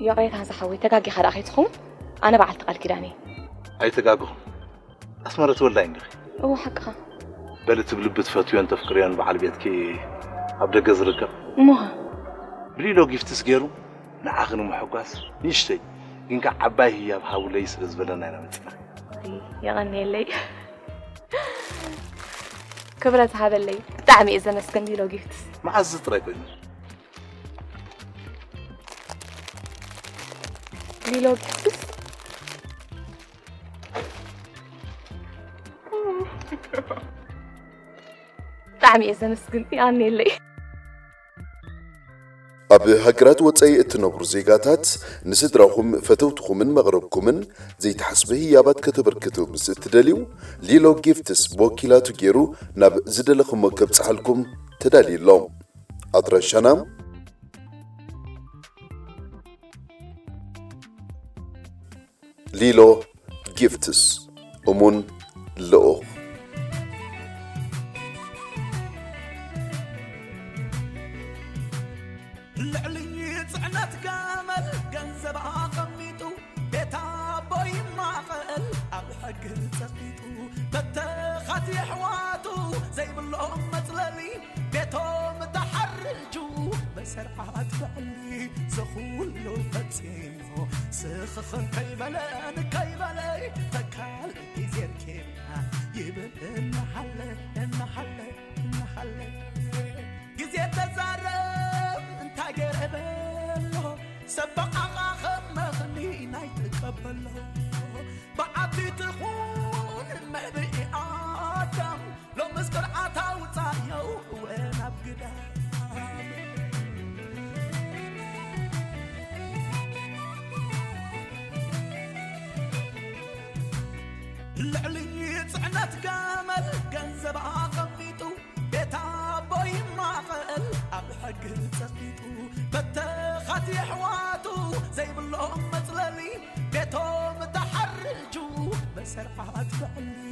ይቕሬታ ዝሓወይ፣ ተጋጊኻ ደኣ ከይትኸውን፣ ኣነ በዓልቲ ቃል ኪዳን እየ። ኣይተጋግኹም። ኣስመረት ወልዳይ እንዲኺ? እወ፣ ሓቅኻ። በሊ እቲ ብልቢ ትፈትዮን ተፍቅርዮን በዓል ቤትኪ ኣብ ደገ ዝርከብ? እሞኸ? ብሊሎ ጊፍትስ ገይሩ ንዓኺ ንምሕጓስ ንእሽተይ ግን ከኣ ዓባይ ህያብ ሃቡለይ ስለ ዝበለና ኢና መጺና። የቐንየለይ። ክብረት ሃበለይ። ብጣዕሚ እየ ዘመስግን ሊሎ ጊፍትስ። መዓዝ ጥራይ ኮይኑ? ሊሎ ጊፍትስ? ብጣዕሚ እየ ዘመስግን። የቐንየለይ። ኣብ ሃገራት ወጻኢ እትነብሩ ዜጋታት፣ ንስድራኹም፣ ፈተውትኹምን መቕረብኩምን ዘይተሓስበ ህያባት ከተበርክቱ ምስ እትደልዩ፣ ሊሎ ጊፍትስ ብወኪላቱ ገይሩ ናብ ዝደለኹሞ ከብጽሓልኩም ተዳልዩ ኣሎ። ኣድራሻና፣ ሊሎ ጊፍትስ፣ እሙን ልኡኽ። ልዕሊ ጽዕነት ገመል ገንዘብ ኣቐሚጡ፣ ቤት ኣቦ ይማቐል ኣብ ሕጊ ጸቂጡ። በተኻት የሕዋቱ ዘይብሎም መጽለሊ፣ ቤቶም ተሓርጁ ብሰርዓት ብዕሊ። ዘኹሉ ፈጺሙ ስኽኽን ከይበለ ንከይበለ፣ ተካል ግዜ ርኪብና ይብል እናሓለ፣ እናሓለ፣ እናሓለ። ግዜ ተዛረብ እንታይ ገይረ በሎ፣ ሰብ ብዓኻ ከም መኽኒ ናይ ትቀበሎ። ብዓቢ ትኹን መብኢ ኣዳም፣ ሎምስ ቅርዓት ኣውጻዮ እወ ናብ ግዳም። ልዕሊ ጽዕነት ገመል ገንዘብ ኣቐሚጡ፣ ቤት ኣቦ ይማቐል ኣብ ሕጊ ጸቂጡ። በተኻት የሕዋቱ ዘይብሎም መጽለሊ፣ ቤቶም ተሓርጁ ብሰርዓት ብዕሊ።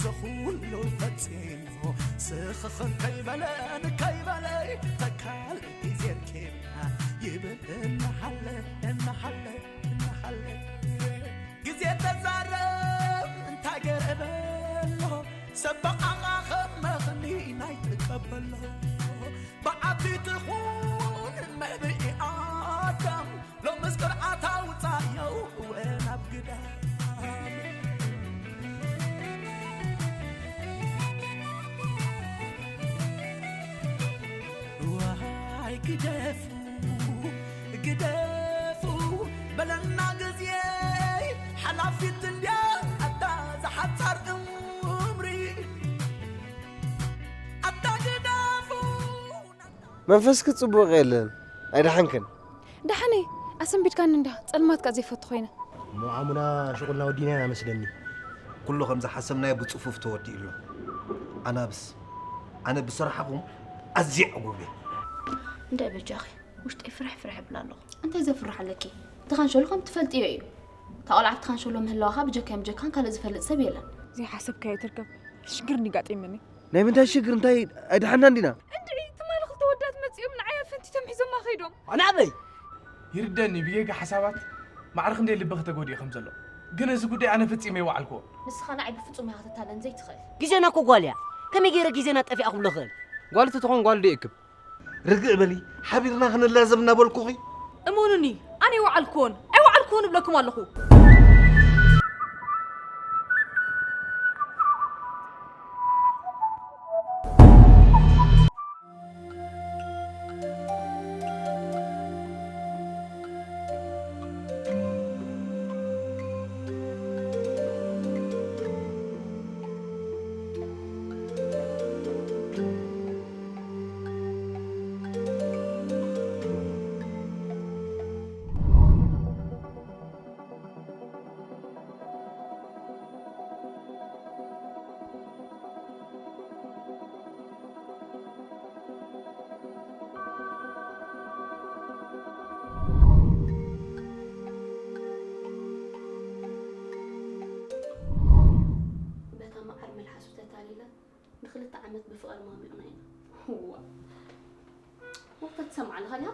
ዘኹሉ ፈጺሙ ስኽኽን ከይበለ ንከይበለ፣ ተካል ግዜ ርኪብና ይብል እናሓለ፣ እናሓለ፣ እናሓለ። ግዜ ተዛረብ እንታይ ገይረ በሎ፣ ሰብ ብዓኻ ከም መኽኒ ናይ ትቀበሎ። ብዓቢ ትኹን መብኢ ኣዳም፣ ሎምስ ቅርዓት ኣውጻዮ እወ ናብ ግዳም። ዋይ ግደፉ፣ ግደፉ በለና ግዜ ሓላፊት እንድያ ኣታ ዝሓጻር እምሪ። ኣታ ግደፉ። መንፈስኪ ጽቡቕ የለን፣ ኣይደሓንክን። ደሓነይ፣ ኣሰንቢድካኒ እንዳ፣ ጸልማት ከኣ ዘይፈቱ ኮይነ። እሞ ኣሙና ሽቑልና ወዲና ኢና መስለኒ። ኩሉ ከም ዝሓሰብናዮ ብጽፉፍ ተወዲኡ ኣሎ። ኣናብስ፣ ኣነ ብስራሕኹም ኣዝየ ዕጉብ እየ። እንድዒ በጃኺ፣ ውሽጠይ ፍርሕ ፍርሕ ይብል ኣለኹ። እንታይ ዘፍርሕ ኣለኪ? እቲ ካንሸሎ ከም ትፈልጥዮ እዩ። እታ ቆልዓ ኣብቲ ካንሸሎ ምህላዋ ከኣ ብጀካይን ብጀካን ካልእ ዝፈልጥ ሰብ የለን። ዘይሓሰብካዮ ትርከብ። ሽግር እንዲ ጋጢምኒ። ናይ ምንታይ ሽግር? እንታይ ኣይደሓንና እንዲና? እንድዒ፣ ትማሊ ክልተ ወዳት መጺኦም ንዓይ ኣፈንቲቶም ሒዞማ ከይዶም። ኣነ ኣበይ? ይርደኒ፣ ብጌጋ ሓሳባት ማዕረ ክንደይ ልብኺ ተጎዲኡ ከም ዘሎ። ግን እዚ ጉዳይ ኣነ ፈጺመ ይወዓልክዎ። ንስኻ ንዓይ ብፍጹም ኢኻ ክትታለን ዘይትኽእል። ግዜና እኮ ጓል እያ። ከመይ ገይረ ግዜና ጠፊኣ ክብሎ እኽእል? ጓል ትትኾን ጓል ዶ ይእክብ? ርግእ በሊ፣ ሓቢርና ክንላዘብ እናበልኩኺ። እመኑኒ፣ ኣነ ኣይወዓልክዎን፣ ኣይወዓልክዎን እብለኩም ኣለኹ። በታ መዓር መልሓሱ ተታሊለ ንኽልተ ዓመት ብፍቕሪ ሟሚቕና ኢና። እዋ። ወፈት ትሰምዓ ኣለኻ ዲኻ?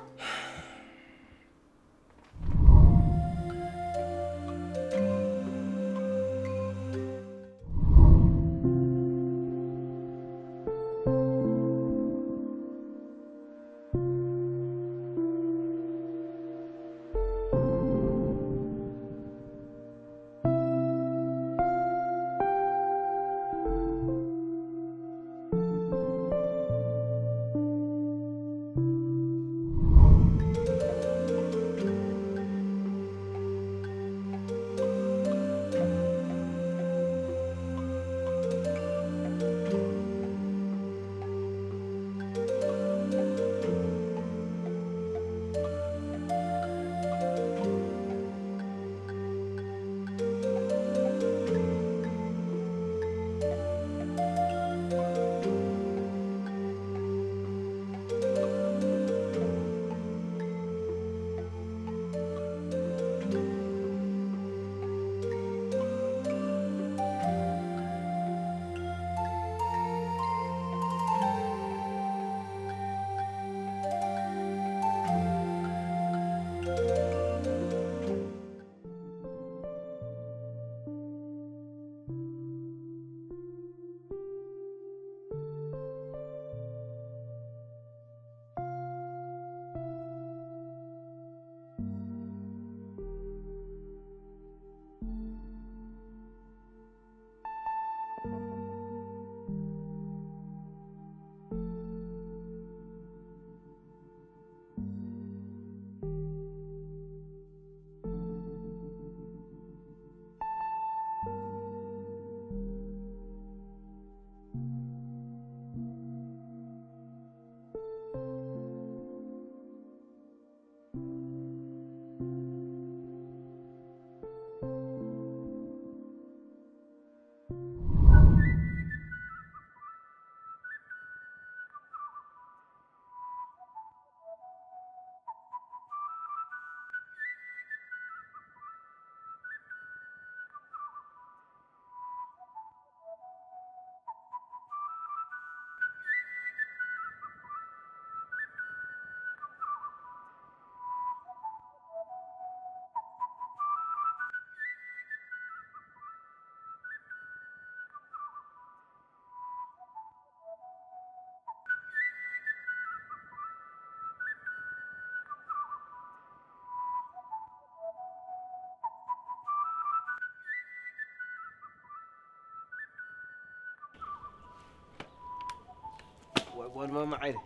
ጓል ማማ ዓይነ።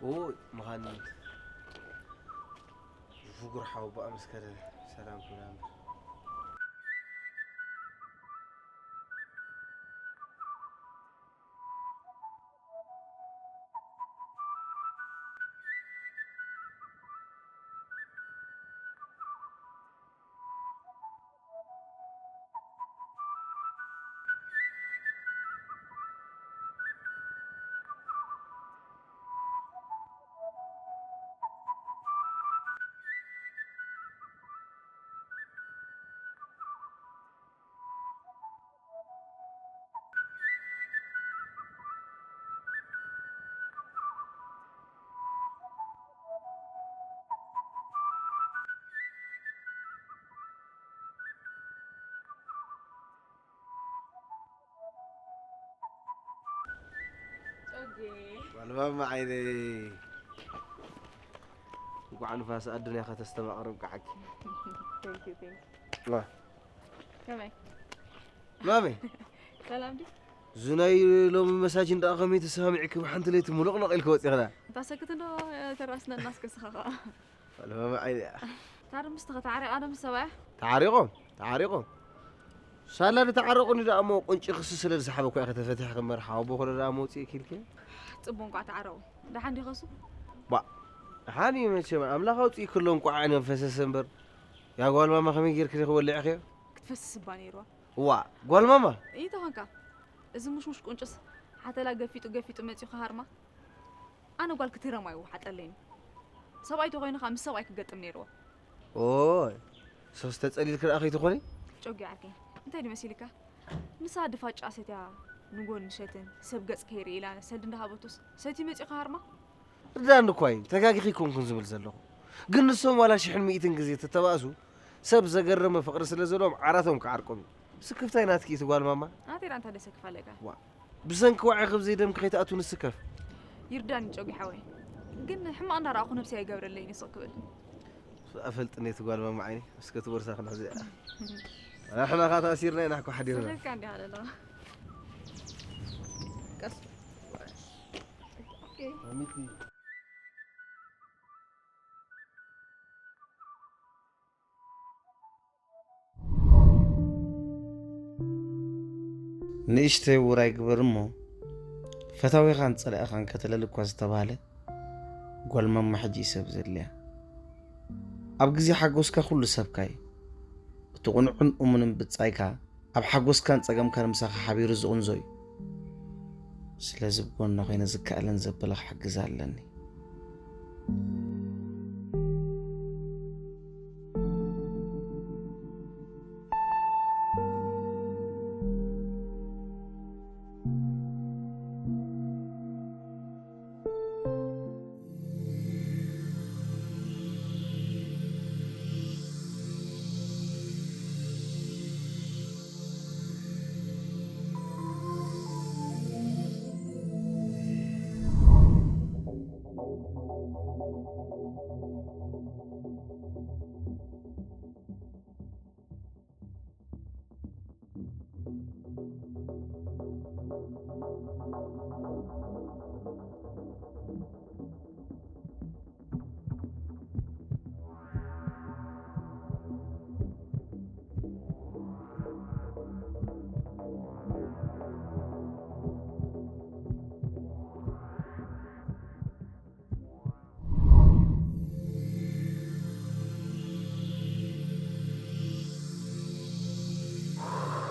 ኦይ፣ መኻንንት። ፍጉር ሓወቦኣ ምስ ከደ ሰላም ኩና እምበር። ጓል ማማ ዓይነይ፣ እንኳዕ ንፋስ ኣዱንያ ከተስተማቕር ብቅዓኪ። Thank you, thank you. ዋ። ከመይ? ማመይ። ሰላም ድዩ? እዚ ናይ ሎሚ መሳጅ እንዳ ከመይ ተሰማሚዕኪ፣ ብሓንቲ ለይቲ ሙሉቕለቕ ኢልኪ ወፂኽና። እታ ሰክት እንዶ ተራስነና እስከ ስኻ ኸዓ። ጓል ማማ ዓይነይ። ታር ምስቲ ከተዓሪቓ ዶ ምስ ሰብኣያ? ተዓሪቖም፣ ተዓሪቖም። ሳላ ዝተዓረቑኒ ደኣ እሞ ቁንጪ ክሲ ስለ ዝሰሓበ እኮ እያ ከተፈትሕ ክመር ሓወቦ ኮሎ ደኣ መውፅእ ኪልኪ። ጽቡቅ እንኳዕ ተዓረቑ። ደሓን ዲኸሱ? ባ፣ ደሓን እዩ መቸም። ኣምላኽ ኣውፅእ ክሎ እንኳዕ ዓይነ ፈሰሰ እምበር። ያ ጓል ማማ ከመይ ጌርኪ ዲኺ ወሊዕኽዮ? ክትፈስስ እባ ነይርዋ። ዋ፣ ጓል ማማ? ኢተኾንካ። እዚ ሙሽሙሽ ቁንጭስ ሓተላ ገፊጡ ገፊጡ መጺኡ ክሃርማ። ኣነ ጓል ክትህረም ኣይወሓጠለይን። ሰብኣይ ተኾይኑ ኸኣ ምስ ሰብኣይ ክገጥም ነይርዎ። ኦይ፣ ሶስ ተጸሊልኪ ደኣ ከይትኾኒ? ጮጊ ዓርከይ፣ እንታይ ድዩ መሲልካ? ንሳ ድፋጫ ሰትያ ንጎኒ ሸትን ሰብ ገጽ ከይርኢ ኢላ ሰልዲ እንዳሃበቶስ ሰትዩ መጺኡ ክሃርማ? ርዳን እኳ እዩ፣ ተጋጊኺ ኣይኮንኩን ዝብል ዘለኹ። ግን ንሶም ዋላ ሽሕን ሚእትን ግዜ ተተባእሱ፣ ሰብ ዘገረመ ፍቕሪ ስለ ዘለዎም ዓራቶም ክዓርቆም እዩ። ስክፍታይ ናትኪ እቲ ጓል ማማ። ኣቴራ እንታ ደሰክፍ ኣለካ። ዋ፣ ብሰንኪ ዋዒ ክብ ዘይደምኪ ከይትኣቱ ንስከፍ። ይርዳን ጨጉ ሓወይ። ግን ሕማቕ እንዳረኣኹ ነብሲ ኣይገብረለይን ይስቕ ክብል። ኣፈልጥኒ እቲ ጓል ማማ ዓይኒ። እስከ እቲ ቦርሳ ክንሕዘ እያ። ኣሕና ኻ ተኣሲርና ኢና እኮ ሓዲርና። ስኽፍካ እንዲህ ኣለና። ቀስ። ኦኬ። ማሚቲ። ንእሽተይ ውራይ ግበር እሞ፣ ፈታዊኻን ጸላኢኻን ከተለሊ እኳ ዝተባህለ፣ ጓል ማማ ሕጂ እዩ ሰብ ዘድልያ። ኣብ ግዜ ሓጎስካ ኩሉ ሰብካ እዩ። እቲ ቁኑዕን እሙንን ብጻይካ፣ ኣብ ሓጎስካን ጸገምካን ምሳኻ ሓቢሩ ዝቕንዞ እዩ። ስለዚ ብጎና ኮይነ ዝከኣለን ዘበለ ክሕግዛ ኣለኒ።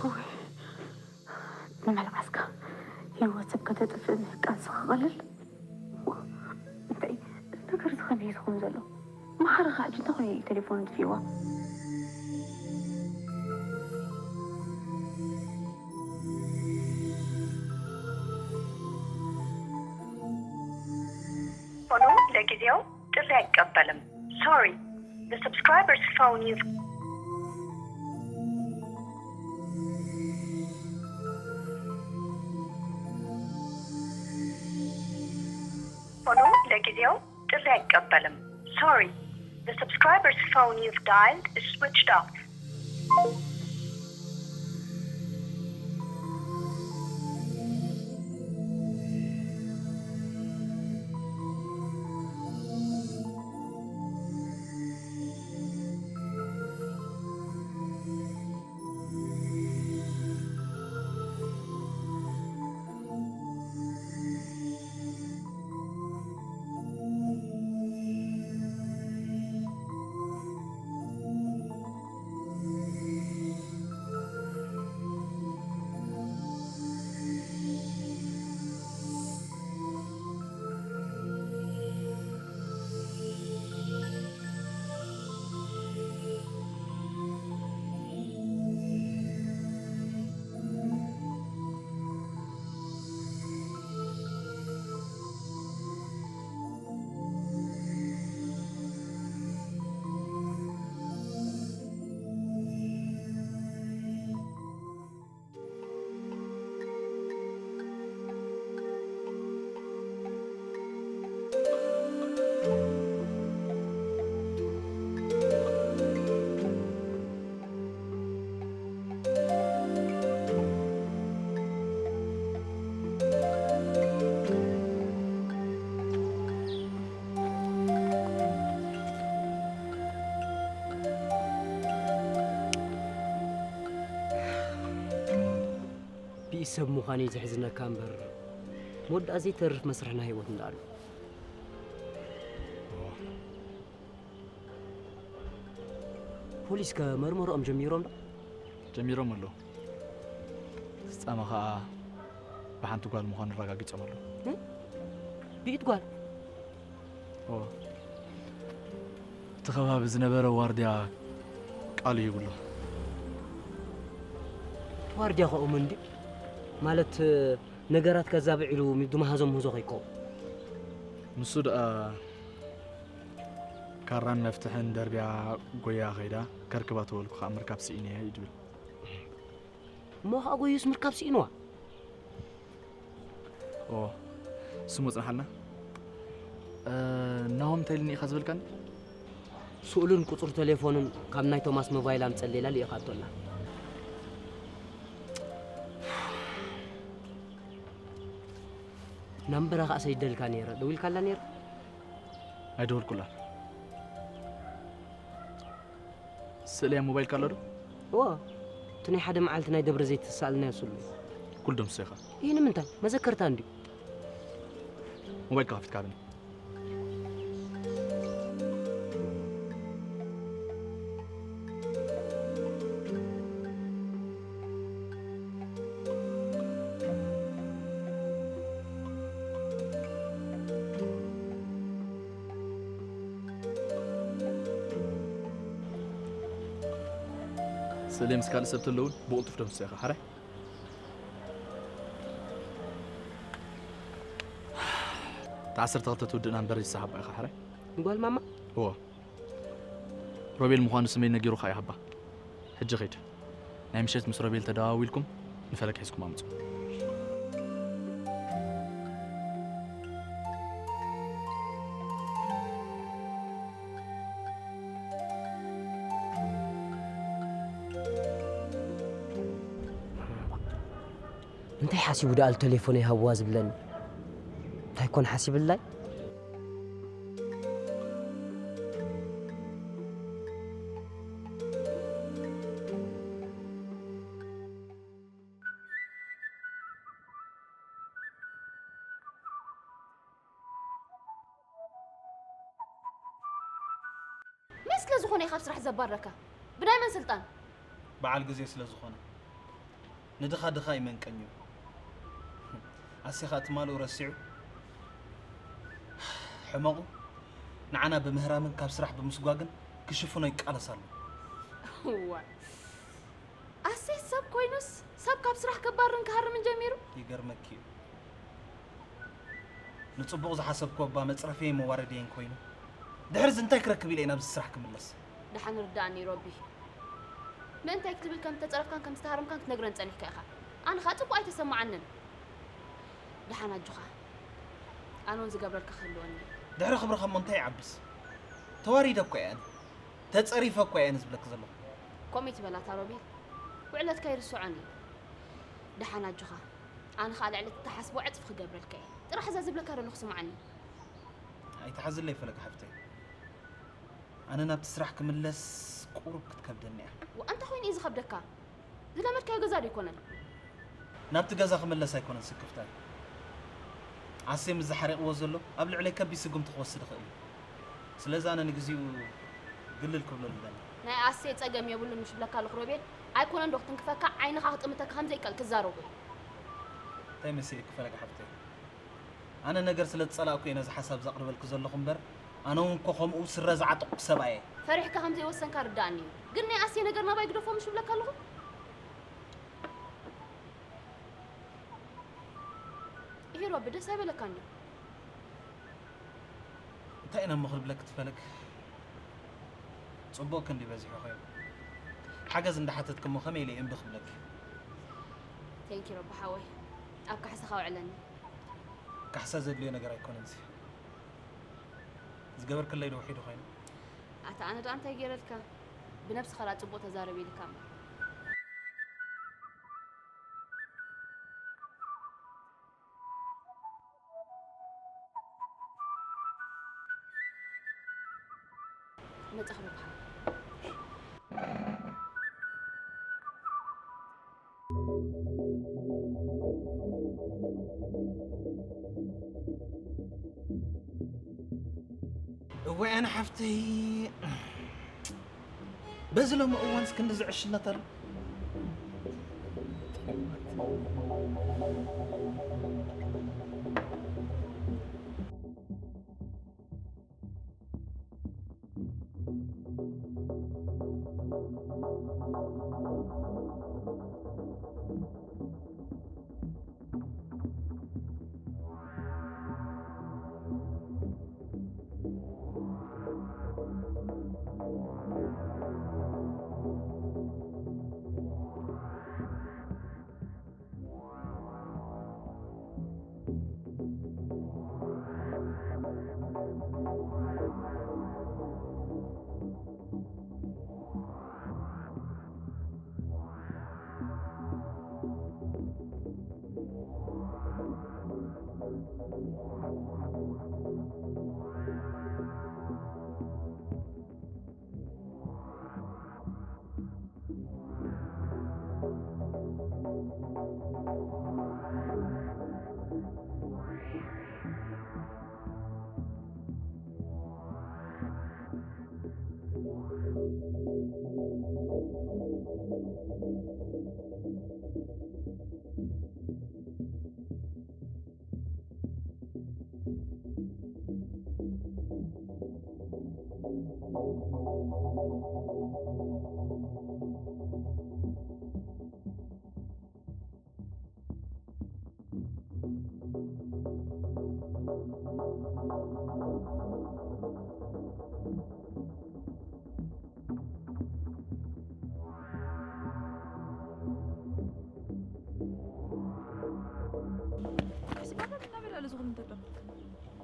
ወይ፣ ንመልዓስካ ህይወት ሰብ ከተጥፍእ ቃልሲ ክቐልል? እንታይ፣ እዚ ነገር እዚ ከመይ ዝኸውን ዘሎ? መሓሪ ኸ ሕጂ እንተ ኾይኑ እዩ ቴሌፎኑ ኣጥፊእዋ? ሆኖም ለጊዜው ጥሪ አይቀበልም። Sorry, the subscriber's phone you've ሆኖም ለጊዜው ጥሪ አይቀበልም። Sorry, the subscriber's phone you've dialed is switched off. ሰብ ምዃነይ ዘሕዝነካ እምበር፣ መወዳእ ዘይተርፍ መስርሕ ናይ ህይወት እንዳ ኣሎ። ፖሊስ ከ መርመሮኦም ጀሚሮም ዶ? ጀሚሮም ኣለዉ። ፍጻመ ኸኣ ብሓንቲ ጓል ምዃኑ ኣረጋጊጾም ኣለዉ። እ? ብኢድ ጓል? እወ። እቲ ከባቢ ዝነበረ ዋርድያ ቃሉ ሂቡ ኣሎ። ዋርድያ ኸኡ ምንዲ? ማለት ነገራት ከዛብዕ ኢሉ ድመሃዞ ምህዞ ከይከውን። ንሱ ደኣ ካራን መፍትሕን ደርብያ ጎያ ከይዳ ከርክባ ተበልኩ ኸኣ ምርካብ ስኢነ እየ እዩ ድብል። እሞ ኸኣ ጎዩስ ምርካብ ስኢንዋ? ኦ፣ ስሙ ጽንሓልና። እ፣ ናሆም እንታይ ኢልኒ ኢኻ ዝበልካኒ? ስእሉን ቁጽሪ ቴሌፎኑን ካብ ናይ ቶማስ ሞባይል ኣምጸለይ ኢላ ልኢኻቶላ። ናምበራ ኸኣ ሰይደልካ ነይረ። ደዊልካላ ነይረ? ኣይደወልኩላን። ስእለይ ኣብ ሞባይልካ ኣሎ ዶ? እወ፣ እቲ ናይ ሓደ መዓልቲ ናይ ደብረ ዘይት ተሳእልናዮ ስእሉ እዩ። ኩሉ ደምስሶ ኢኻ። ይህ ንምንታይ? መዘከርታ እንድዩ። ሞባይልካ ከፊትካ ሃበኒ። ስእለይ ምስ ካልእ ሰብ ተሎ እውን ብቕልጡፍ ደምስሶ ኢኻ፣ ሓራይ? እታ ዓሰርተ ክልተ ትውድእ ናምበር ይሰሓባ ኢኻ፣ ሓራይ? ንጓል ማማ? እወ። ሮቤል ምዃኑ ስመይ ነጊሩኻ ይሃባ። ሕጂ ኸይድ። ናይ ምሸት ምስ ሮቤል ተደዋዊልኩም ንፈለግ ሒዝኩም ኣምጹ። እንታይ ሓሲቡ ደኣ ቴሌፎነይ ሃብዋ ዝብለኒ? እንታይ ኮን ሓሲብላይ? መን ስለ ዝኾነ እዩ ካብ ስራሕ ዘባረካ? ብናይ መን ስልጣን? በዓል ግዜ ስለ ዝኾነ። ንድኻ ድኻ እዩ መንቀኛኡ። ኣሴኻ እቲ ማልኡ ረሲዑ፣ ሕመቑ ንዓና ብምህራምን ካብ ስራሕ ብምስጓግን ክሽፍኖ ይቃለስ ኣሎ። እዋይ። ኣሴ ሰብ ኮይኑስ ሰብ ካብ ስራሕ ከባርን ክሃርምን ጀሚሩ? ይገርመኪ እዩ። ንጽቡቕ ዝሓሰብክዎ እባ መጽረፍየይን መዋረድየይን ኮይኑ፣ ድሕሪዚ እንታይ ክረክብ ኢለ እየ ናብዚ ስራሕ ክምለስ? ደሓን ርዳእኒ ሮቢ። ምእንታይ ክትብል ከም ዝተጸረፍካን ከም ዝተሃረምካን ክትነግረን ጸኒሕካ ኢኻ። ኣነ ኸኣ ጽቡቕ ኣይተሰማዓንን። ደሓን ኣጆኻ። ኣነ እውን ዝገብረልካ ክህልወኒ እዩ። ድሕሪ ክብርኻ እሞ እንታይ ይዓብስ? ተዋሪደ እኮ እየ ኣነ። ተጸሪፈ እኮ እየ ኣነ ዝብለኪ ዘለኹ። ከምኡ ኣይትበል ኣታ ሮቤል። ውዕለትካ ኣይርስዖን እዩ። ደሓን ኣጆኻ። ኣነ ኸኣ ልዕሊ እትሓስቦ ዕጽፊ ክገብረልካ እየ። ጥራሕ እዛ ዝብለካ ዘለኹ ስምዓኒ። ኣይትሓዝለይ ፈለግ ሓፍተይ። ኣነ ናብቲ ስራሕ ክምለስ ቁሩብ ክትከብደኒ እያ። ዋእ፣ እንታይ ኮይኑ እዩ ዝኸብደካ? ዝለመድካዮ ገዛ ዶ ኣይኮነን? ናብቲ ገዛ ክምለስ ኣይኮነን ስክፍታይ። ኣሴ ምስ ዝሓሪቕዎ ዘሎ ኣብ ልዕለይ ከቢድ ስጉምቲ ክወስድ ይኽእል እዩ። ስለዚ ኣነ ንግዚኡ ግልል ክብሎ ይደሊ። ናይ ኣሴ ጸገም የብሉን ምሽ ብለካ ኣለኹ ሮቤል። ኣይኮነን ዶ ክትንክፈካ ዓይንኻ ክጥምተካ ከም ዘይከኣል ክዛረቦ እዩ። እንታይ መሲልኪ ፈለግ ሓፍተይ? ኣነ ነገር ስለ ዝጸላእኩ እየ ነዚ ሓሳብ ዘቕርበልኪ ዘለኹ እምበር፣ ኣነ እውን እኮ ከምኡ ስረ ዝዓጠቕኩ ሰብኣይ እየ። ፈሪሕካ ከም ዘይወሰንካ ርዳእኒ እዩ። ግን ናይ ኣሴ ነገር ናባይ ግደፎ ምሽ ብለካ ኣለኹ? ይሄ ሮቢ ደስ ኣይበለካን እዩ። እንታይ ኢና እሞ ክብለኪ ትፈለግ? ጽቡቕ ክንዲ በዚሑ ኮይኑ። ሓገዝ እንዳሓተትኪ እሞ ከመይ ኢለ እየ እምቢ ክብለኪ? ቴንኪ ሮቢ ሓወይ። ኣብ ካሕሳኻ ውዕለኒ። ካሕሳ ዘድልዮ ነገር ኣይኮነን እዚ። ዝገበርክለይ ዶ ውሒዱ ኮይኑ? ኣታ ኣነ ደኣ እንታይ ገይረልካ? ብነብስኻ ደኣ ጽቡቕ ተዛረብ ኢልካ እምበር። መጻኹ በብሓ። እወ ኣነ ሓፍተይ በዚ ሎሚ እዋንስ ክንዲ ዝዕሽነት ኣሎ።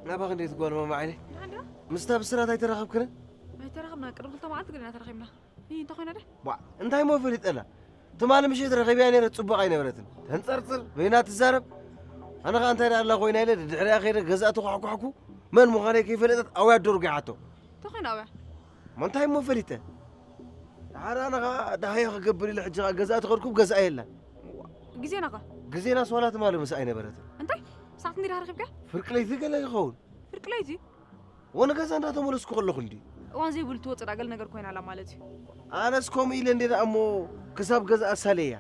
ናባኽ እንዴት ጓል ማማ ዓይነይ? ምስታ ብስራት ኣይተራኸብክን? ኣይተራኸብና። ቅድሚ ክልተ መዓልቲ ግን ኢና ተራኺብና። እንታይ ኮይና ደ? ቧዕ፣ እንታይ እሞ ፈሊጠላ? ትማሊ ምሸት ረኺብያ ነይረ፣ ጽቡቕ ኣይነበረትን። ተንጸርጽር፣ በይና ትዛረብ። ኣነ ኸኣ እንታይ ደኣ ኣላ ኮይና ኢለ ድሕሪኣ ከይደ ገዛእ ተኳሕኳሕኩ። መን ምዃነይ ከይፈለጠት ኣውያ ኣደርጒሓቶ። እንታይ ኮይና ኣውያ? እሞ እንታይ እሞ ፈሊጠ? ደሓር ኣነ ኸኣ ደሃዮ ክገብር ኢለ ሕጂ ኸኣ ገዛእ ተኸድኩ፣ ገዛእ የላን። ግዜና ኸ? ግዜናስ ዋላ ትማሊ ምስኣ ኣይነበረትን። እንታይ? ሰዓት ክንደይ ደኣ ረኺብካ? ፍርቂ ለይቲ ገለ ይኸውን። ፍርቂ ለይቲ? ወ ንገዛ እንዳተመለስኩ ከለኹ እንዲ። እዋን ዘይብሉ ትወፅእ ዳ ገለ ነገር ኮይና ኣላ ማለት እዩ። ኣነስ ከምኡ ኢለ እንዴ ደኣ እሞ ክሳብ ገዛ ኣሳለያ።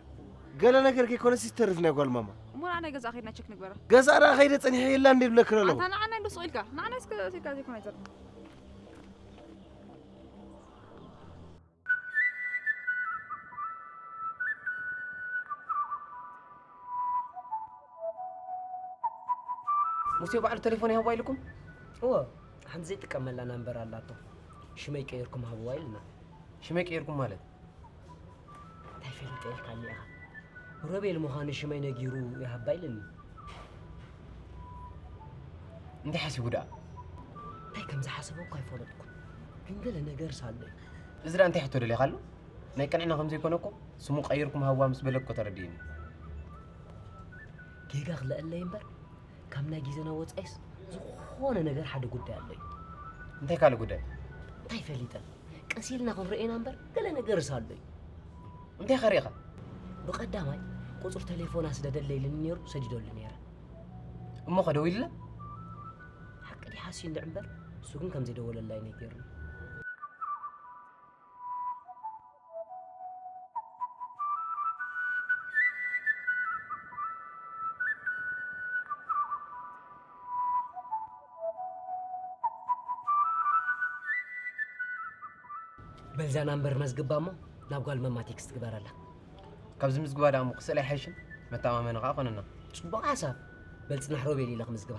ገለ ነገር ከይኮነስ ይተርፍ ናይ ጓል ማማ። እሞ ንዓ ናይ ገዛ ከይድና ቸክ ንግበራ። ገዛ ደኣ ከይደ ጸኒሐ የላ እንዴ ብለክረ ኣለኹ። ኣንታ ንዓና እንዶ ስቕ ኢልካ። ንዓና እስከ ሴካ ዘይኮነ ኣይተርፍ። ሙሴ ባዕሉ ቴሌፎን ይሃብዋ ኢልኩም? እወ፣ ሓንቲ ዘይጥቀመላ ናምበር ኣላቶ። ሽመይ ቀይርኩም ሃብዋ ኢልና። ሽመይ ቀይርኩም ማለት? እንታይ ፈሊጠ ኢልካኒ ኢኻ? ሮቤል ምዃኑ ሽመይ ነጊሩ ይሃባ ኢልኒ። እንታይ ሓሲቡ ደኣ? እንታይ ከም ዝሓሰበ እኳ ኣይፈለጥኩን። ግን ገለ ነገርስ ኣሎ እዩ። እዚ ደኣ እንታይ ሕቶ ደሊኻ ኣሎ? ናይ ቅንዕና ከም ዘይኮነ እኮ ስሙ ቀይርኩም ሃብዋ ምስ በለኩ እኮ ተረዲእኒ። ጌጋ ክልአለይ እምበር፣ ካብ ናይ ግዜና ወጻኢስ ዝኾነ ነገር ሓደ ጉዳይ ኣሎ እዩ። እንታይ ካልእ ጉዳይ? እንታይ ፈሊጠ? ቀስ ኢልና ክንርእየና እምበር፣ ገለ ነገርስ ኣሎ እዩ። እንታይ ከ ርኢኻ? ብቐዳማይ፣ ቁጽሪ ተሌፎና ስደደለይ ኢሉኒ ነይሩ፣ ሰዲደሉ ነይረ። እሞ ከ ደዊሉላ? ሓቂ ድዩ ሓስዩ እንድዒ እምበር፣ እሱ ግን ከም ዘይደወለላ እዩ ነጊሩኒ። በልዛ ናምበር መዝግባ እሞ ናብ ጓል መማ ቴክስት ግበረላ። ካብዚ ምዝግባ ደኣ እሞ ክስእል ኣይሓይሽን? መተኣማመኒ ከኣ ኮነና። ጽቡቕ ሓሳብ። በል ጽናሕ ሮቤል ኢለ ክምዝግባ።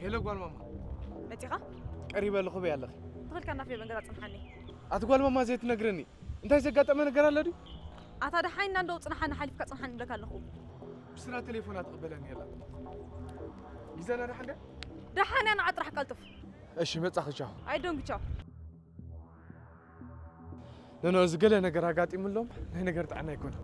ሄሎ ጓል ማማ፣ መጺኻ? ቀሪበ ኣለኹ በይ ኣለኺ። ትኽልካ እናፍየ መንገዳ ጽንሓኒ። ኣቲ ጓል ማማ ዘይትነግረኒ እንታይ ዘጋጠመ ነገር ኣሎ ድዩ? ኣታ ደሓይና እንደው ጽንሓኒ፣ ሓሊፍካ ጽንሓኒ እብለካ ኣለኹ። ብስራ ቴሌፎና ትቕበለኒ የላ። ግዜና ደሓን ድያ? ደሓን እያ፣ ንዓ ጥራሕ ቀልጥፍ። እሺ መጻኺ፣ ቻው። ኣይዶንግ ቻው። ነኖ እዚ ገለ ነገር ኣጋጢሙሎም ናይ ነገር ጥዕና ኣይኮነን።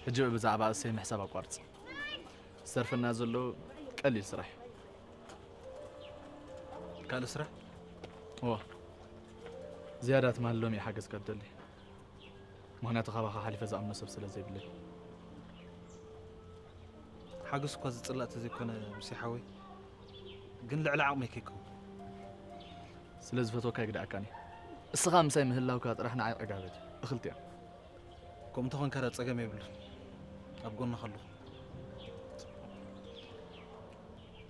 ሕጂ ብዛዕባ እሰይ ምሕሳብ ኣቋርጽ። ዝተርፈና ዘሎ ቀሊል ስራሕ እዩ። ካልእ ስራሕ? እወ። ዝያዳ ትማሊ ሎሚ እየ ሓገዝካ ዝደሊ። ምኽንያቱ ካባኻ ሓሊፈ ዝኣምኖ ሰብ ስለ ዘይብለይ። ሓገዝ እኳ ዝጽላእ ተዘይኮነ፣ ምሴ ሓወይ፣ ግን ልዕሊ ዓቕመይ ከይከውን። ስለ ዝፈትወካ ኣይግድኣካን እዩ። እስኻ ምሳይ ምህላውካ ጥራሕ ንዓይ ዕጋበት እዩ። እኽልቲ እያ። ከምኡ እንተኾንካ ደኣ ጸገም የብሉን። ኣብ ጎንኻ ኣለኹ።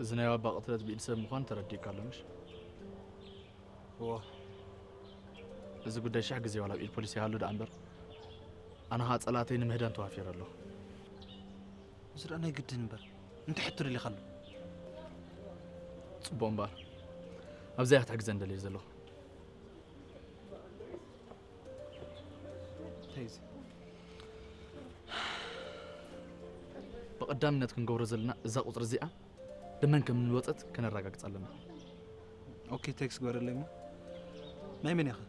እዚ ናይ ባባ ቅትለት ብኢድ ሰብ ምዃኑ ተረዲእካ ኣሎ ምሽ? እወ። እዚ ጉዳይ ሽሕ ግዜ ዋላ ኣብ ኢድ ፖሊስ ይሃሉ ደኣ እምበር፣ ኣነ ኸኣ ጸላእተይ ንምህዳን ተዋፊረ ኣለኹ። እዚ ደኣ ናይ ግድን እምበር፣ እንታይ ሕቶ ደሊኻ ኣሎ? ጽቡቕ እምበኣር፣ ኣብዚኣ ክትሕግዘኒ ደልየ ዘለኹ። እንታይ እዩ እዚ? ብቐዳምነት ክንገብሮ ዘለና እዛ ቁጽሪ እዚኣ ብመን ከም እንወጸት ከነረጋግጽ ኣለና። ኦኬ፣ ቴክስት ግበረለይ እሞ። ናይ መን እያ ኸ?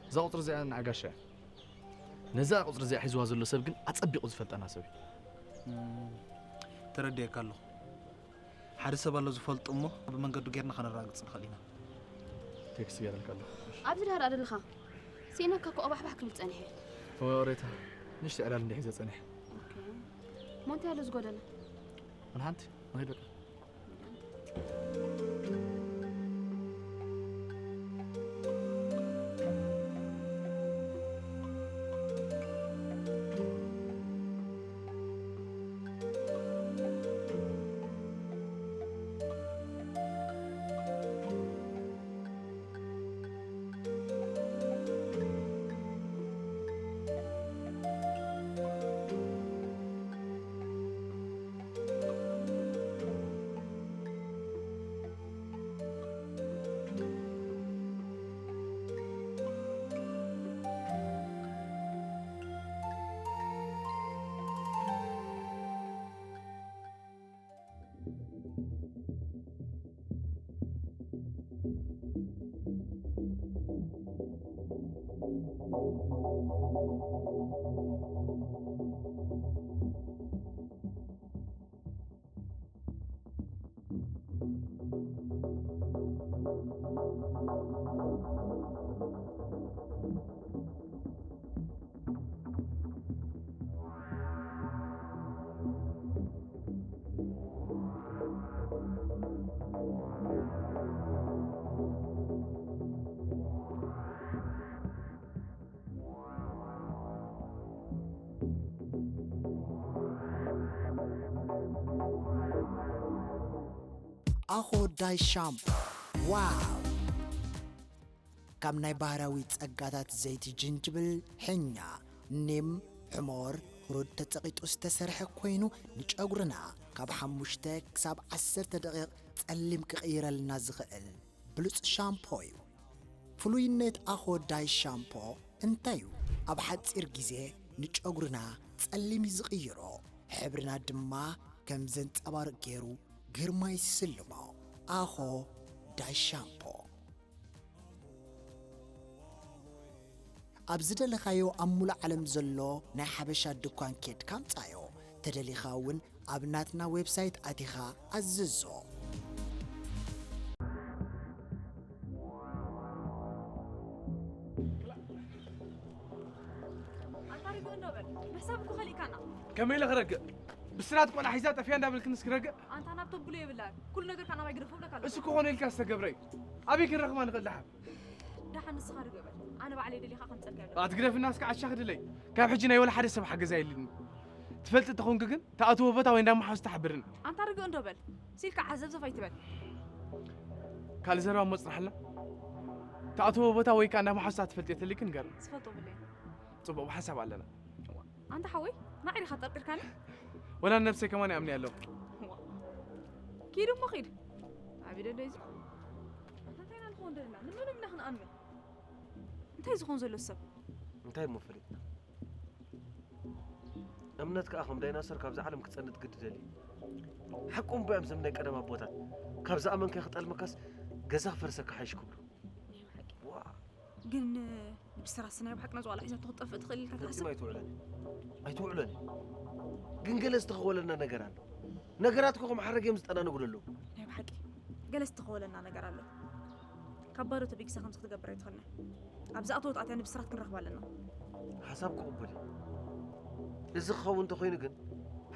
እዛ ቁጽሪ እዚኣ ናይ ጋሻ እያ። ነዛ ቁጽሪ እዚኣ ሒዝዋ ዘሎ ሰብ ግን ኣጸቢቑ ዝፈልጠና ሰብ እዩ። እም፣ ተረዲኤካ ኣለኹ። ሓደ ሰብ ኣሎ ዝፈልጦ እሞ ብመንገዱ ጌርና ከነረጋግጽ ንኽእል ኢና። ቴክስት ገይረልካ ኣለኹ። ኣብዚ ድሃር ኣለኻ? ስኢነካ እኮ ኣባሕባሕ ክብል ጸኒሐ። እወ ሬታ፣ ንእሽተይ ዕላል እንድየ ሒዘ ጸኒሐ። ኦኬ። እሞ እንታይ ኣሎ ዝጎደለ? ወላ ሓንቲ፣ ንኸይድ በቃ። ኣኾ ዳይ ሻምፖ። ዋው! ካብ ናይ ባህራዊ ጸጋታት ዘይቲ ጅንጅብል፣ ሕኛ፣ ኒም፣ ሕሞር፣ ሁሩድ ተጸቒጡ ዝተሰርሐ ኮይኑ፣ ንጨጉርና ካብ ሓሙሽተ ክሳብ ዓሰርተ ደቂቕ ጸሊም ክቕይረልና ዝኽእል ብሉጽ ሻምፖ እዩ። ፍሉይነት ኣኾ ዳይ ሻምፖ እንታይ እዩ? ኣብ ሓጺር ግዜ ንጨጉርና ጸሊም እዩ ዝቕይሮ፣ ሕብርና ድማ ከም ዘንጸባርቕ ገይሩ ግርማ ይስልሞ። ኣኾ ዳይ ሻምፖ። ኣብ ዝደለኻዮ ኣብ ሙሉእ ዓለም ዘሎ ናይ ሓበሻ ድኳን ኬድካ ኣምጻዮ። ተደሊኻ እውን ኣብ ናትና ዌብሳይት ኣቲኻ ኣዝዞ። ኣንታ ርግእ እንዶ በል። ብሕሳብ እኮ ከሊእካና። ከመይ ኢለ ክረግእ? ብስራት ቆልዓ ሒዛ ጠፊያ እንዳበልክንስ ክረግእ? ኣንታ ናብ ተብሎ የብላን። ኩሉ ነገር ካናባይ ግደፎ ብለካ ኣለኹ። እሱ ክኾነ ኢልካ ዝተገብረ እዩ። ኣበይ ክንረኽባ ንኽእል ደሓን? ደሓን ንስኻ ርግእ በል። ኣነ ባዕለይ ደሊኻ ከምጸልካ የብለካ። ኣትግደፍና እስከ ዓሻ ክድለይ። ካብ ሕጂ ናይ ወላ ሓደ ሰብ ሓገዛ የልንን። ትፈልጢ እንተኾንኪ ግን ተኣትዎ ቦታ ወይ እንዳመሓወስ ተሓብርኒ። ኣንታ ርግእ እንዶ በል። ሲልካ ዓዘብዘፍ ኣይትበል። ካልእ ዘረባ እሞ ጽናሕልና። ተኣትዎ ቦታ ወይ ከኣ እንዳመሓወስ ትፈልጥዮ ተልይኪ ንገርኒ። ዝፈልጦ ብለይ። ጽቡቕ ብሓሳብ ኣለና። ኣንታ ሓወይ ንዓይ ዲኻ ጠርጢርካኒ? ወላ ንነብሰይ ከማን ይኣምንያ ኣለኹ። ኪድ እሞ ኪድ። ኣበይ ደሎ እዚ? እንታይ ኢና ንኸውን ዘለና? ንመን ኢና ክንኣምን? እንታይ ዝኾን ዘሎ ሰብ? እንታይ እሞ ፈሊጥና? እምነት ከኣ ከም ዳይናሶር ካብዛ ዓለም ክጸንት ግዲ ደልዩ። ሓቆም እባ እዮም እዞም ናይ ቀደም ኣቦታት። ካብ ዝኣመንካዮ ክጠልመካስ ገዛ ክፈርሰካ ሓይሽ ክብሉ። ግን ብስራስ ናይ ብሓቂ ነዚ ቆልዓ ሒዛቶ ክትጠፍእ ትኽእል ኢልካ ትሓስብ? ፈጺማ ኣይትውዕለን እያ። ኣይትውዕለን እያ። ግን ገለ ዝተኸወለና ነገር ኣሎ። ነገራት እኮ ከም ሓረግ እዮም ዝጠናነጉ ዘለዉ። ናይ ብሓቂ ገለ ዝተኸወለና ነገር ኣሎ። ካብ ባዶ ተበጊሳ ከምዚ ክትገብር ኣይትኽእልን እያ። ኣብ ዝኣተወት ኣትያ ንብስራት ክንረኽባ ኣለና። ሓሳብ ክቕበል እየ። እዚ ክኸውን እንተኾይኑ ግን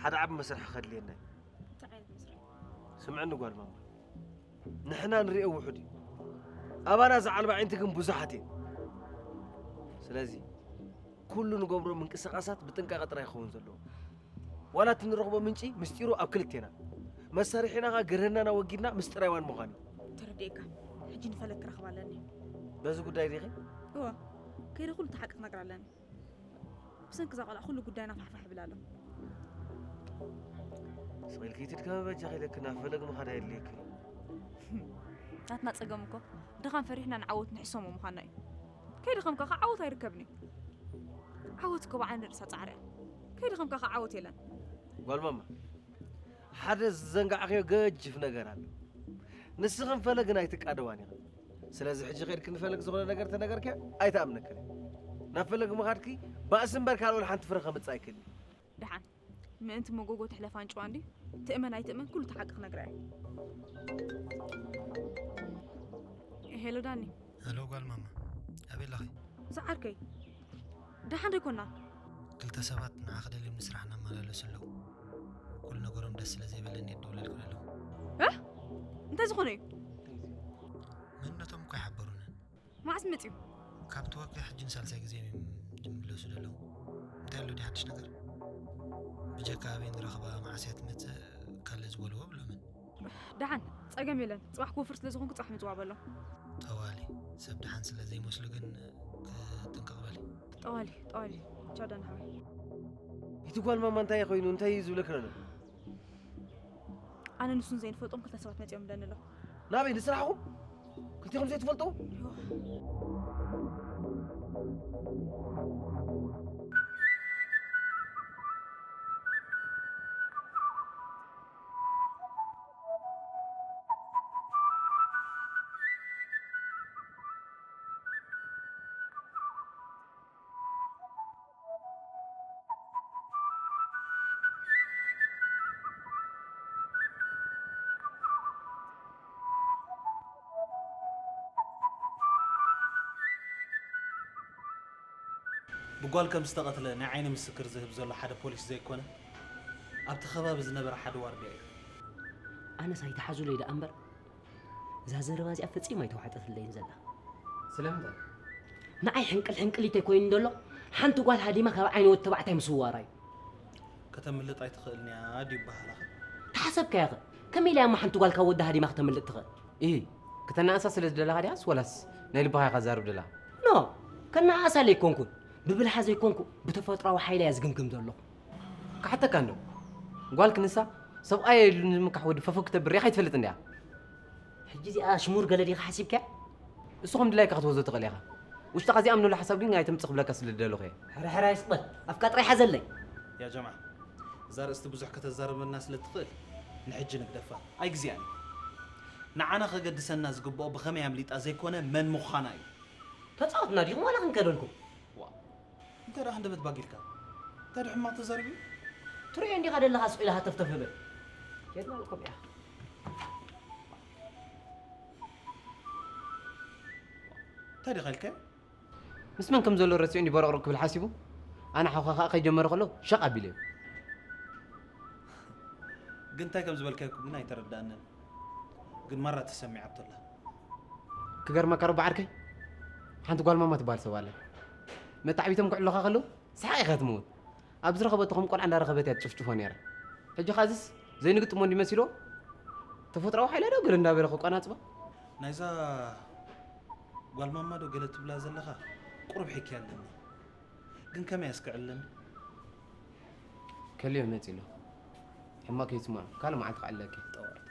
ሓደ ዓቢ መስርሒ ከድልየና እዩ። እንታይ ዓይነት መስርሒ? ስምዕኒ ጓል ማማ። ንሕና ንሪኦ ውሑድ እዩ። ኣባና ዝዓልባ ኣዒንቲ ግን ብዙሓት እየን። ስለዚ ኩሉ ንገብሮ ምንቅስቓሳት ብጥንቃቐ ጥራይ ክኸውን ዘለዎ። ዋላ እቲ ንረኽቦ ምንጪ ምስጢሩ ኣብ ክልቴና። መሳርሒና ኸኣ ገረህናና ወጊድና ምስጢራውያን ምዃን እዩ። ተረዲኤካ። ሕጂ ንፈለግ ክረኽባ ኣለኒ። በዚ ጉዳይ ዲኺ? እወ። ከይደ ኩሉ እቲ ሓቂ ክነግራ ኣለኒ። ብሰንኪ እዛ ቆልዓ ኩሉ ጉዳይና ፋሕፋሕ ይብል ኣሎ። ስቕ ኢልኪ ኣይትድከሚ በጃኺ ኢለኪ ናብ ፈለግ ምኻድ ኣየድልየክን እዩ። ናትና ጸገም እኮ ድኻም ፈሪሕና ንዓወት ንሕሰሞ ምዃንና እዩ። ከይደኸምካ ከ ዓወት ኣይርከብን እዩ። ዓወት እኮ ብዓይኒ ርእሳ ጻዕሪ እያ። ከይደኸምካ ከ ዓወት የለን። ጓል ማማ ሓደ ዝዘንጋዕክዮ ገጅፍ ነገር ኣሎ። ንስኽን ፈለግን ኣይትቃደዋን ኢኽን። ስለዚ ሕጂ ከይድኪ ንፈለግ ዝኾነ ነገር ተነገርክያ ኣይትኣምነክን። ናብ ፈለግ ምኻድኪ ባእሲ እምበር ካልእ ወላ ሓንቲ ፍረ ከምጽእ ኣይክእልን እዩ። ደሓን ምእንቲ መጎጎ ትሕለፍ ኣንጭዋ እንድዩ። ትእመን ኣይትእመን ኩሉ እቲ ሓቂ ክነግራ እየ። ሄሎ ዳኒ። ሄሎ ጓል ማማ፣ ኣበይ ኣለኺ? ዝዓርከይ ደሓን ዶ ኣይኮናን? ክልተ ሰባት ንዓኺ ደልዮም ንስራሕ እናመላለሱ ኣለዉ። ኩሉ ነገሮም ደስ ስለ ዘይበለኒ እየ ክድውለልኪ ዘለኹ። እ? እንታይ ዝኾነ እዩ? መንነቶም እኮ ኣይሓበሩንን። መዓስ መጺኡ? ካብ ተወግአ ሕጂ ንሳልሳይ ግዜ እዮም ዝምለሱ ዘለዉ። እንታይ ኣሎ ድዩ ሓድሽ ነገር? ብጀካ ኣበይ ንረኽባ መዓስ እያ ትመጽእ ካልእ ዝበልዎ የብሎምን። ደሓን ጸገም የለን። ጽባሕ ክወፍር ስለ ዝኾንኩ ጽባሕ ምጽዋዕ በሎ። ጠዋሊ ሰብ ደሓን ስለ ዘይመስሉ ግን ክጥንቀቕ በሊ። ጠዋሊ ጠዋሊ ቻው ዳኒ ሓወይ። እቲ ጓል ማማ እንታይ ኮይኑ እንታይ እዩ ዝብለክ ነሎ? ኣነ ንሱን ዘይንፈልጦም ክልተ ሰባት መጺኦም ኣለኒ ኣሎ። ናበይ ንስራሕኹም? ክልቲኹም ዘይትፈልጡ? ብጓል ከም ዝተቐትለ ናይ ዓይኒ ምስክር ዝህብ ዘሎ ሓደ ፖሊስ ዘይኮነ ኣብቲ ከባቢ ዝነበረ ሓደ ዋርድያ እዩ። ኣነስ ኣይትሓዙለይ ደኣ እምበር እዛ ዘረባ እዚኣ ፈጺማ ኣይተዋሕጠትለይን ዘላ። ስለምንታይ? ንዓይ ሕንቅል ሕንቅሊተይ ኮይኑ እንተሎ ሓንቲ ጓል ሃዲማ ካብ ዓይኒ ወዲ ተባዕታይ ምስዋራ እዩ። ከተምልጥ ኣይትኽእልን እያ ድዩ ይበሃል ኣኸ? ተሓሰብካዮ ኸ? ከመይ ኢላ እያ እሞ ሓንቲ ጓል ካብ ወዳ ሃዲማ ክተምልጥ ትኽእል? ኢሂ፣ ክተናእሳ ስለ ዝደለኻ ድያስ ወላስ ናይ ልብኻ ኢኻ ትዛረብ ደለኻ? ኖ፣ ከነኣእሳ ኣይኮንኩን። ብብልሓ ዘይኮንኩ፣ ብተፈጥሮኣዊ ሓይላ እያ ዝግምግም ዘለኹ። ክሓተካ እንዶ፣ ጓል ክንሳ ሰብኣይ የድሉን ዝምካሕ ወዲ ፈፈው ክተብር ሪኢኻ ኣይትፈልጥን ድያ? ሕጂ እዚኣ ሽሙር ገለ ዲኻ ሓሲብካያ? እሱ ከም ድላይካ ክትወስዶ ትኽእል ኢኻ። ውሽጥኻ ዘይኣምነሉ ሓሳብ ግን ኣይተምጽእ ክብለካ ስለ ዝደለኹ እየ። ሕራሕራ ይስቕበል፣ ኣፍካ ጥራይ ሓዘለይ። ያ ጀምዓ፣ እዛ ርእስቲ ብዙሕ ከተዛርበና ስለ ትኽእል ንሕጂ ንግደፋ። ኣይግዜኣን እዩ። ንዓና ከገድሰና ዝግብኦ ብኸመይ ኣምሊጣ ዘይኮነ መን ምዃና እዩ። ተጻወትና ዲኹም ዋላ ክንከደልኩም? ዋ፣ እንታይ ደኣ ሃንደበት ባጊልካ? እንታይ ደኣ ሕማቕ ተዛሪቡ? ትርእዮ እንዲኻ ደለኻ ስቕ ኢላ ሃተፍተፍ በል። ኬድና ኢልኩም እያ። እንታይ ዲኻ ኢልካዮ? ምስ መን ከም ዘሎ ረሲዑ እንዲ በረቕረቕ ክብል ሓሲቡ? ኣነ ሓውኻ ከኣ ከይጀመረ ከሎ ሸቕ ኣቢለዮ። ግን እንታይ ከም ዝበልካዮ ግን ኣይተረዳእንን። ግን ማራ ተሰሚዓቶ ኣላ። ክገርመካ ረቢ ዓርከይ፣ ሓንቲ ጓል ማማ ትበሃል ሰብ ኣላ። መታዕቢቶም ክዕሉኻ ከለዉ ሰሓቕ ኢኻ ትመውት። ኣብ ዝረኸበቶ ከም ቆልዓ እንዳረኸበት እያ ትጭፍጭፎ ነይራ። ሕጂ ኸኣ እዝስ ዘይንግጥሞ እንዲ መሲልዎ፣ ተፈጥሮኣዊ ሓይላ ዶ ገለ እንዳበለ ከቋናጽባ? ናይዛ ጓል ማማ ዶ ገለ ትብላ ዘለኻ ቁሩብ ሒክያ ኣለኒ። ግን ከመይ ኣስክዕለኒ? ከልዮ መጺ ኣሎ። ሕማቕ ከይትስምዖ፣ ካልእ መዓልቲ ክዕለኪ። ጠዋር፣ ጠዋር።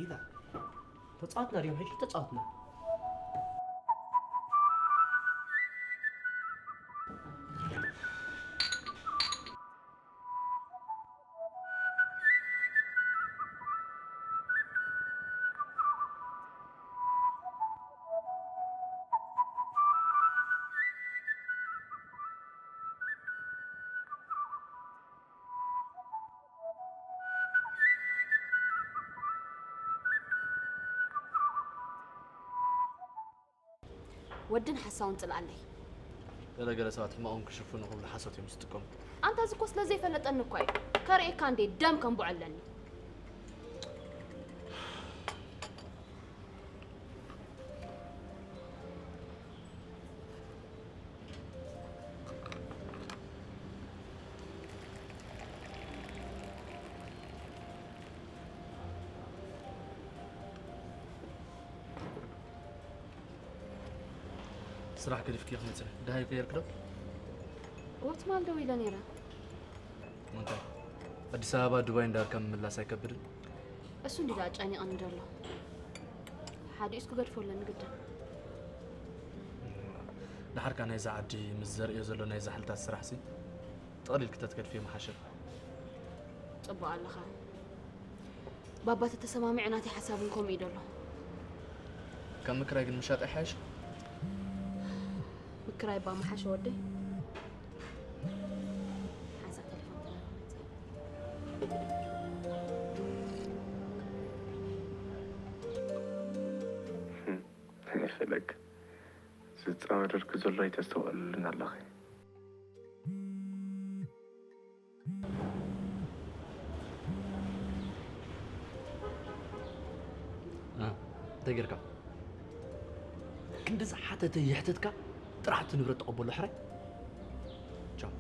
ኢላ። ተጻወትና ድዮም ሕጂ? ተጻወትና። ወድን ሓሳውን ጽልኣለይ። ገለ ገለ ሰባት ሕማቖም ክሽፍኑ ክብሉ ሓሶት እዮም ዝጥቀሙ። ኣንታ እዚ እኮ ስለ ዘይፈለጠኒ እኳ እዩ። ከርእየካ እንዴ ደም ከንብዖ ኣለኒ። ስራሕ ገዲፍኪ ክትመጺ ደሃይ ቀይርኪ ዶ? ወትማል ደው ኢለ ነይረ። እንታይ? ኣዲስ ኣበባ ዱባይ እንዳርካ ምምላስ ኣይከብድን? እሱ እንዲ ኣጨኒቐኒ ዘሎ። ሓዲኡስ ክገድፎ ኣለኒ ግድን። ደሓርካ ናይዛ ዓዲ ምስ ዘርእዮ ዘሎ ናይ ዛሕልታት ስራሕሲ ጠቕሊል ክተትገድፍዮ ምሓሸ። ጽቡቕ ኣለኻ። ባባ ተተሰማሚዑ ናተይ ሓሳብ እውን ከምኡ እዩ ዘሎ። ካብ ምክራይ ግን ምሻጥ ኣይሓይሽ? ምክራይ እባ ምሓሸ ወደይ። ሓንሳእ ቴሌፎን ተራኺበ መጽእ። መን ይኽእለክ? ዝጻወደድኩ ዘሎ ኣይተስተውዕልሉን ኣለኺ። እ፣ እንታይ ጌርካ? ክንዲ ዝሓተተ የሕተትካ፣ ጥራሕ እቲ ንብረት ተቐበሎ ሕራይ። ቻው።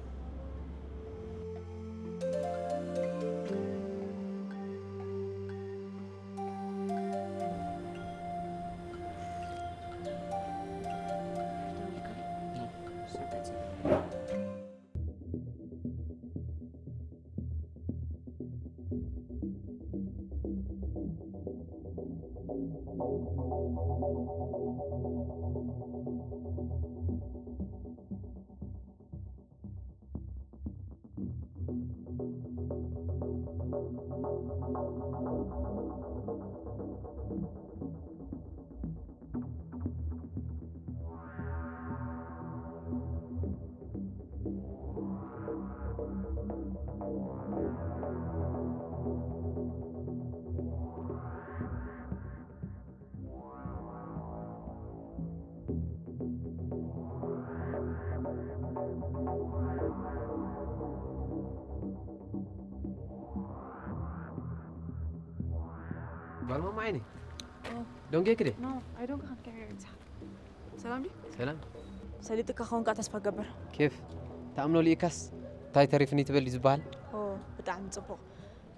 ጓል ማማ ዓይነይ፣ ኦ። ደንጌኪ ደ? ኖ፣ ኣይደንጎኻን፣ ከመይ ኢኻ? ሰላም ድዩ? ሰላም። ሰሊጥካ ክኸውን ከዓ ተስፋ እገብር። ኬፍ፣ ተኣምኖ ልኢካስ እንታይ ተሪፍኒ ትበል እዩ ዝበሃል? ኦ፣ ብጣዕሚ ጽቡቕ።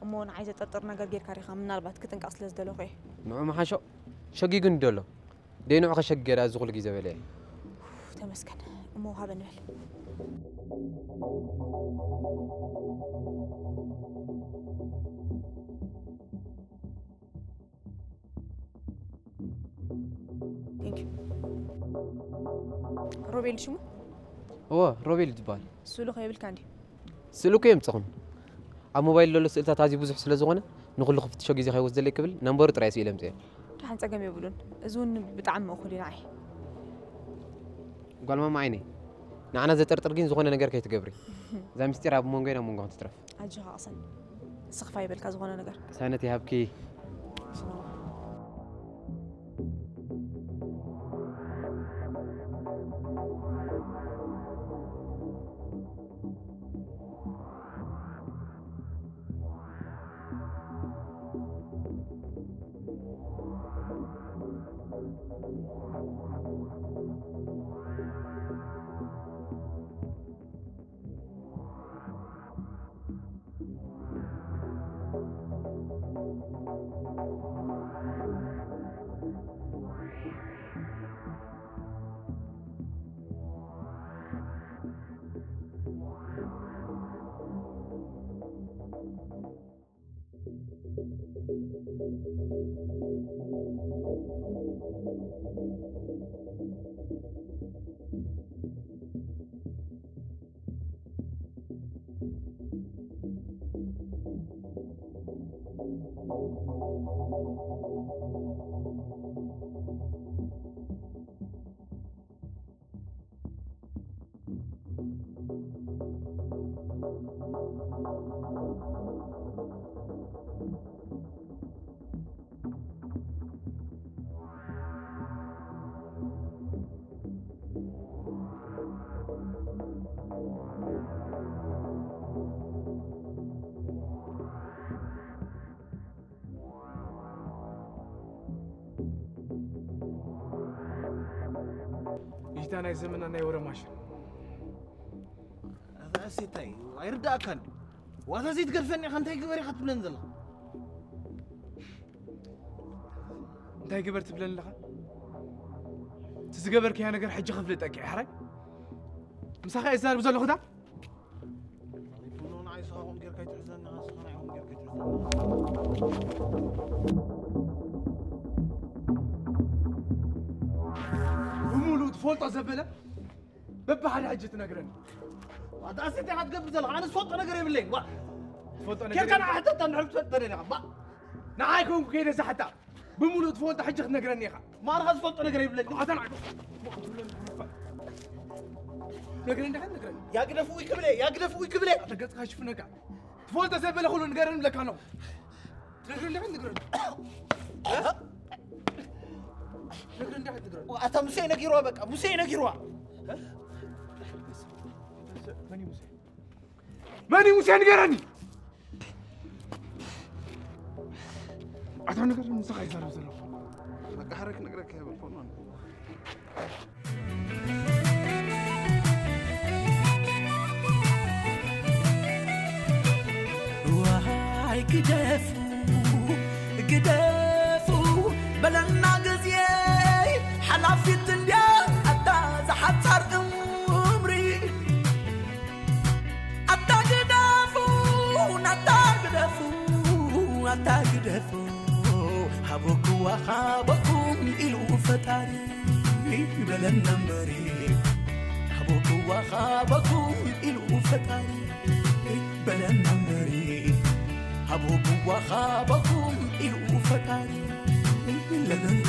እሞ ንዓይ ዘጠርጥር ነገር ጌርካ ዲኻ? ምናልባት ክጥንቀቕ ስለ ዝደለኹ እየ። ንዑ ምሓሾ ሸጊጉ እንዶ ኣሎ። ደይ ንዑ ከሸግር እዚ ኩሉ ግዜ በለ። ተመስገን። እሞ ሃበ ንበል። Thank you። ሮቤል ሽሙ? እወ፣ ሮቤል እዩ ዝበሃል። ስእሉ ከ የብልካ እንዲ? ስእሉ እኮ የምጽኹም። ኣብ ሞባይል ዘሎ ስእልታት ኣዝዩ ብዙሕ ስለ ዝኾነ፣ ንኹሉ ክፍትሾ ግዜ ከይወስደለይ ክብል፣ ነምበሩ ጥራይ ስኢለ ኣምጽኤ። ደሓን ጸገም የብሉን። እዚ እውን ብጣዕሚ እኹል እዩ ንዓይ። ጓል ማማ ዓይነይ፣ ንዓና ዘጠርጥር ግን ዝኾነ ነገር ከይትገብሪ። እዛ ምስጢር ኣብ መንጎይን ኣብ መንጎኽን ትትረፍ። ኣጆኻ ቅሰን። ስኽፋ ይበልካ ዝኾነ ነገር። ቅሳነት ይሃብኪ። ይታ ናይ ዘመና ናይ ወረ ማሽን። ኣታ እሴታይ፣ ኣይርዳእካን። ዋታ ዘይትገድፈኒ ኢኻ፣ እንታይ ግበር ኢኻ ትብለኒ ዘለኻ? እንታይ ግበር ትብለኒ ኣለኻ? እቲ ዝገበርካዮ ነገር ሕጂ ክፍልጠካ እየ፣ ሕራይ? ምሳኻ እየ ዝዛረብ ዘለኹ፣ እታ? ንዓይ ንስኻ ከምኡ ጌርካ ኣይትሕዘኒ፣ ንስኻ ንዓይ ከምኡ ጌርካ ኣይትሕዘኒ። ብምሉእ ትፈልጦ ዘበለ በብሓደ ሕጂ ትነግረኒ። ዋታ እሴታይ ኢኻ ትገብር ዘለኻ? ኣነ ዝፈልጦ ነገር የብለይን። ዋ። ትፈልጦ ነገር ኬድካ የብለይን። ንዓ ሕተታ እንድሕር ትፈልጦ ነገር ኢኻ። ባ። ንዓይ ኮንኩ ከይደ ዝሓታ። ብምሉእ ትፈልጦ ሕጂ ክትነግረኒ ኢኻ። ማርኻ ዝፈልጦ ነገር የብለይን። ኣታ ንዓ። ነግረኒ እንድሕር ነግረኒ። ያግደፍዊ ክብለ፣ ያግደፍዊ ክብለ። ኣታ ገጽካ ሽፍነካ። ትፈልጦ ዘበለ ኩሉ ንገረኒ ብለካ ኣለኹ። ትነግረኒ እንድሕር ንገረኒ። ትነግረኒ እንድሕር ንገረኒ። ኣታ ሙሴ ነጊርዋ በቃ፣ ሙሴ ነጊርዋ። መን እዩ ሙሴ? መን እዩ ሙሴ ንገረኒ። ኣታ ንገረኒ፣ ንስኻ ይዛረብ ዘሎ። በቃ ሓረክ ነግረካ ይብል ፎኖ። ዋይ ግደፉ፣ ግደፉ በለና ግዜ ሓላፊት እንድያ ኣታ ዝሓጻር እምሪ። ኣታ ግደፉ፣ ኣታ ግደፉ፣ ኣታ ግደፉ፣ ሃበክዋ ሃበኩም ኢሉ ፈጣሪ በለና እምበሪ። ሃበክዋ ሃበኩም ኢሉ ፈጣሪ በለና እምበሪ። ሃበክዋ ሃበኩም ኢሉ ፈጣሪ በለና